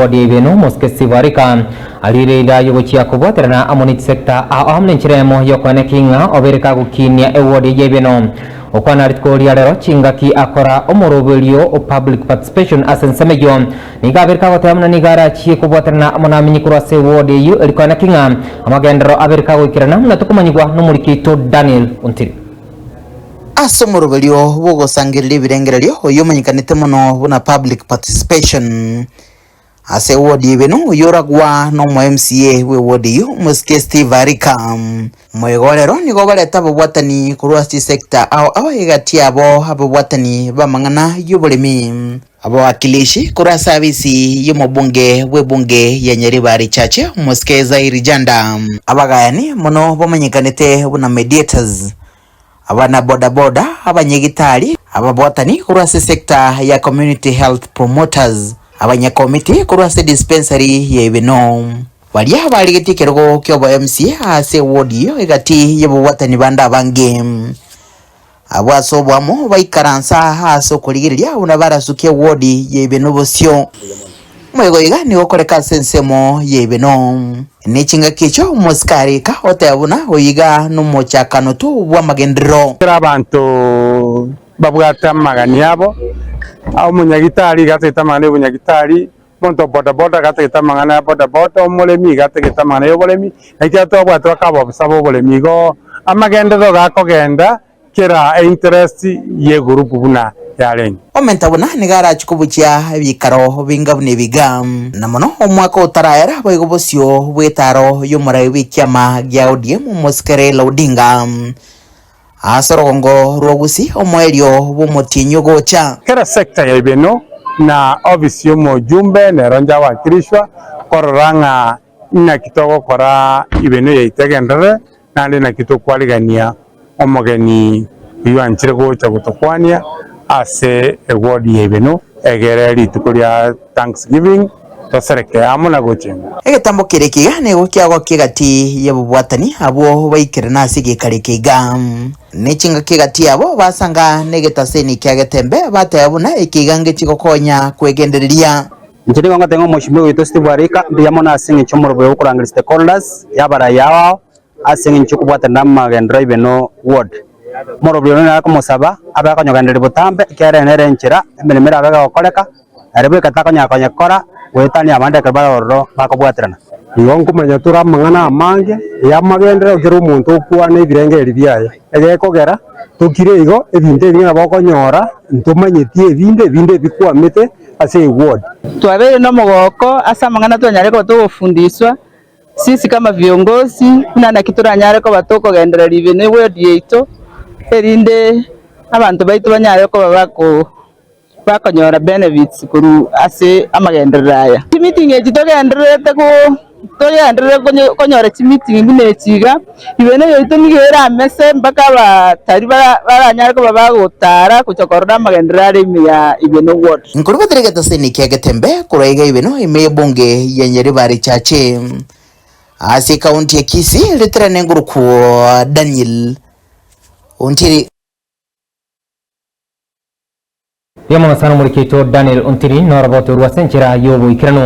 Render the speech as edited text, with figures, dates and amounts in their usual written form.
ewodi ya Ibeno, Mosike Steve Arika, arire eira y'ogochia kobwaterana amo ne chisecta ao amo nenchera eyemo y'okoeneki ng'a obeire kagokinia ewodi ya Ibeno. Okwana rituko ria rero chingaki akora omoroberio o public participation ase ensemo eyio, nigo abeire kagoteba buna nigo arachie kobwaterana amo namenyi korwa ase ewodi eyio eri koeneki ng'a amagenderero abeire kagoikerana buna tokomanyigwa nomoriki oito Daniel Ontiri. Ase omoroberio bw'ogosangereria ebirengererio oyio omanyekanete mono buna public participation ase ewodi y'Ibeno oyio oragwa nomo MCA bw'ewodi eyio omosike Steve Arika. Moigo rero nigo bareta ababwatani korwa ase chisector ao ao egati yabo ababwatani b'amang'ana y'oboremi, abawakilishi korwa ase abisi y'omobunge bw'ebunge ya Nyaribari Chache omosike Zairi Janda, abagayani mono bamanyekanete buna mediators. Abana bodaboda, abanyegitari, ababwatani korwa ase sector ya community health promoters, abanyakomiti korwa ase dispensary ya Ibeno. Baria barigetie ekerogo kiobo MCA ase eward eyio egati y'obobwatani bande abange. Abwo ase oboamo baikaransa ase okorigereria buna barasukie eward ya Ibeno bosio. Omoyega oyo iga nigo okoreka ase ensemo ya Ibeno. Ne chingaki echio omosikari ika oteba buna oyo iga nomochakano tu bw'amagenderero. Ekero abanto babwate amagani abo, omonyagitari iga atagete amang'ana y'obonyagitari, omonto o bodaboda iga atagete amang'ana ya bodaboda, omoremi iga atagete amang'ana y'oboremi, naki ekero twabwate mpaka abaofisa b'oboremi igo amagenderero gakogenda. Kera einterest y'egurupu buna yarenge. Omenta buna nigo arachie kobuchia ebiikaro binga buna ebiga. Na mono omwaka otaraera boigo bosio bw'etaaro y'omorai bw'ekiama gia ODM omosike Raila Odinga ase orogongo rwa Gusii omoerio bw'omotienyi ogocha. Kera sector ya Ibeno na office y'omojumbe nero njawakilishwa korora ng'a inaki togokora Ibeno yaito egenderere Naende naki tokwarigania omogeni oyio anchire gocha gotokwania ase eward ya Ibeno egere rituko ria Thanksgiving toserekee amo na gochenga. Egetambo keria ekiga nigo kiagokia egati y'ababwatani abwo baikerana ase egekaro eke iga. Ne chingaki egati yabo basanga negetaseni kia getembe, bateba buna ekeiga ngechie gokonya kwegendereria. Inche nigo ngoteba ng'a omochumbe oito Steve Arika mbuya mono ase eng'encho omorobio okorangeria stakeholders y'abarai ao ao ase eng'encho y'okobwatanera amagenderero a Ibeno ward. Omorobio oyo nare komosaba abe akonyogendereria botambe ekiagera ere nere enchera emeremo erabe egokoreka ere bweka takonyara konyekora goetania abande ekero bare ororo bakobwaterana. Igo nkomanya tore amang'ana amange y'amagenderero kera omonto okwana ebirengererio biaye, egekogera tokire igo ebinto ebinge nabo okonyora ntomanyeti ebinde, ebinde ebikwamete ase eward. Twabeire nomogooko ase amang'ana twanyare koba togofundiswa sisi kama viongozi buna naki toranyare koba tokogendereria ibe ne ward yaito erinde abanto baito banyare koba bako bakonyora benefits korwa ase amagenderero aya. Chimeeting echi togendererete go togenderere konye konyora chimeeting buna echi iga, ibe ne yaito nigo ere amese mpaka abatari bara baranyare koba bagotara gocha korora amagenderero are ime ya Ibeno ward. Nkorubatera egetaseni kia Getembe korwa iga Ibeno ime y'ebunge ya Nyaribari Chache ase ekaunti ya Kisii riterane ngurukwo Daniel Ontiri. Mbuya mono sana omoriki oito Daniel Ontiri noroboto orwo ase enchera y'oboikeranu.